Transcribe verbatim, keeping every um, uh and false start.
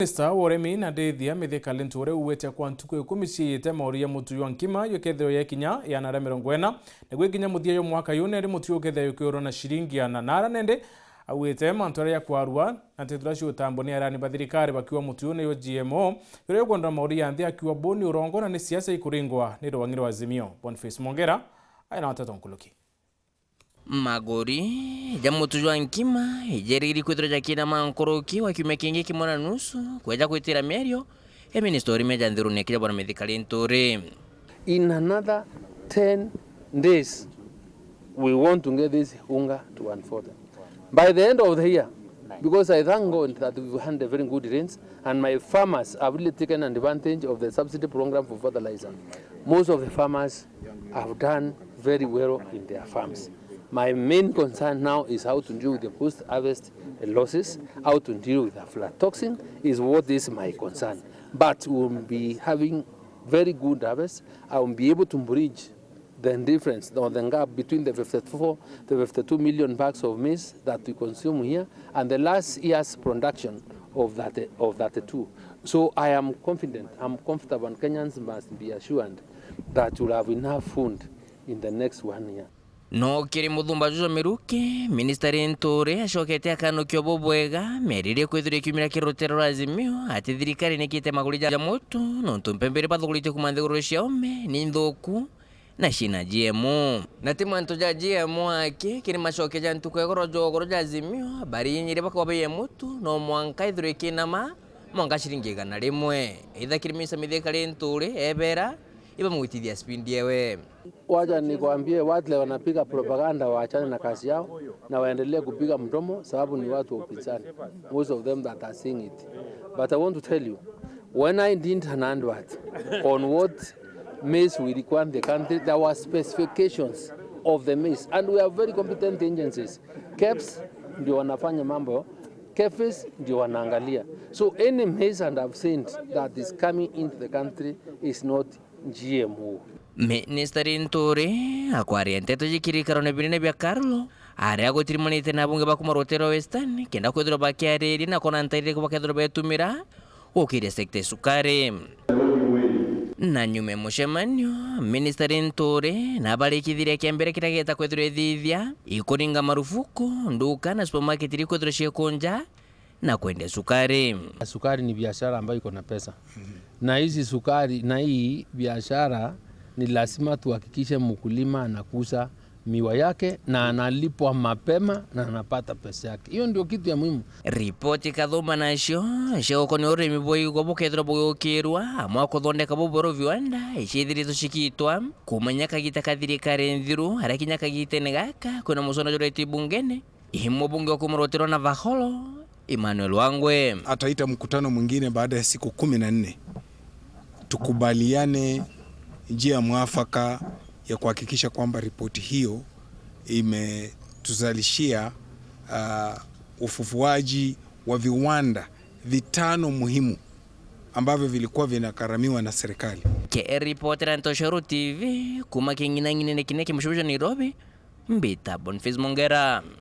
Minista wa urimi na ndithia Mithika Linturi ugwite kwa ntuku ikumi ciiyite mauri ya mutu jwa nkima jukethirwa ya kinya iana ria mirongo ina, niguo ikinya muthia jwa mwaka yu neri mutu jukethirwa jukiurwa na ciringi iana na ara nende. Augite mantu aria jakwarua na nteto iria ciutambwa ni arani ba thirikari bakiuga mutu yu niyo G M O, juria jukwendwa na mauri ya nthi akiuga buu ni urongo na ni siasa ikuringwa ni rwang'i rwa Azimio. Boniface Mongera aina mateto nkuluki. Maguri ja mutu jwa nkima ijeriri kwithirwa jakina mankuruki wa kiumia kingi kimwe na nusu kweja kwitira miario ya minista urimi ja nthiruni akija bwana Mithika Linturi. In another ten days, we want to get this unga to one forty. By the end of the year, because I thank God that we've had a very good rains, and my farmers have really taken advantage of the subsidy program for fertilizer. Most of the farmers have done very well in their farms. My main concern now is how to deal with the post-harvest losses, how to deal with aflatoxin is what is my concern. But we'll be having very good harvest. I will be able to bridge the difference or the gap between the fifty-four, the fifty-two million bags of maize that we consume here and the last year's production of that, of that two. So I am confident, I'm comfortable, and Kenyans must be assured that we'll have enough food in the next one year. No kiri muthumba Jojo Miruki, Minister Linturi acokete akanukia bubwega mieri iria kwithirwa ikiumira kiri rutero rwa Azimio ati thirikari nikite maguri ja, ja mutu nontu mpembe iria bathuguritie kuuma nthiguru cia ome ni nthuku na ciina G M O. Na ti mantu ja G M O aki, kiri macokia ja ntuku ya igoro ja ugoro ja Azimio, bari inya iria bakauga baiye mutu, no mwanka ithirwe ikinama mwanka ciringi igana rimwe. Either kiri Minister Mithika Linturi ebera ibamwitithia spindi ewe. Wacha nikwambie, wale wanapiga propaganda waachane na kazi yao na waendelee kupiga mdomo, sababu ni watu wa upinzani. Most of them that are saying it. But I want to tell you, when I did an advert on what maize we require in the country, there were specifications of the maize, and we have very competent agencies. KEBS ndio wanafanya mambo, KEPHIS ndio wanaangalia. So any maize and have sent that is coming into the country is not G M O. Minister Linturi akwaria nteto ji kirikarone binene bia Carlo, aria agutirimanite na abunge ba kuma rutero rwa Western, kenda kwithirwa bakiariria na kwona ntaiririku bakethirwa betumira gukiria sector ya sukari. Na nyuma ya mucemanio, Minister Linturi nabarekithirie kiambere kiria geta kwithirwa ithithia ikuringa marufuku nduka na supermarket iria ikwithirwa ciikunja na kwendia sukari. Sukari ni biashara ambayo iko na pesa. Na hizi sukari, na hii biashara ni lazima tuhakikishe mkulima anakuza miwa yake na analipwa mapema na anapata pesa yake. Hiyo ndio kitu ya muhimu. Ripoti kathumba nacio cia gukonia urimi bwa igwa bukethirwa bugukirwa amwe a kuthondeka buburu viwanda iciithiritwe cikitwa kumenya kagita ka thirikari nthiru aria kinya kagitene gaka kwina musona jureti bungene. Imwe bunge wa kumurutiro na Vaholo, Emmanuel Wangwe. Ataita mkutano mwingine baada ya siku kumi na nne, tukubaliane njia mwafaka ya kuhakikisha kwamba ripoti hiyo imetuzalishia, ah, ufufuaji wa viwanda vitano muhimu ambavyo vilikuwa vinagharamiwa na serikali. Ke ripoti ra Ntoshoro T V kuma king'inang'inene kine kimushubisho Nairobi, mbita Boniface Mongera.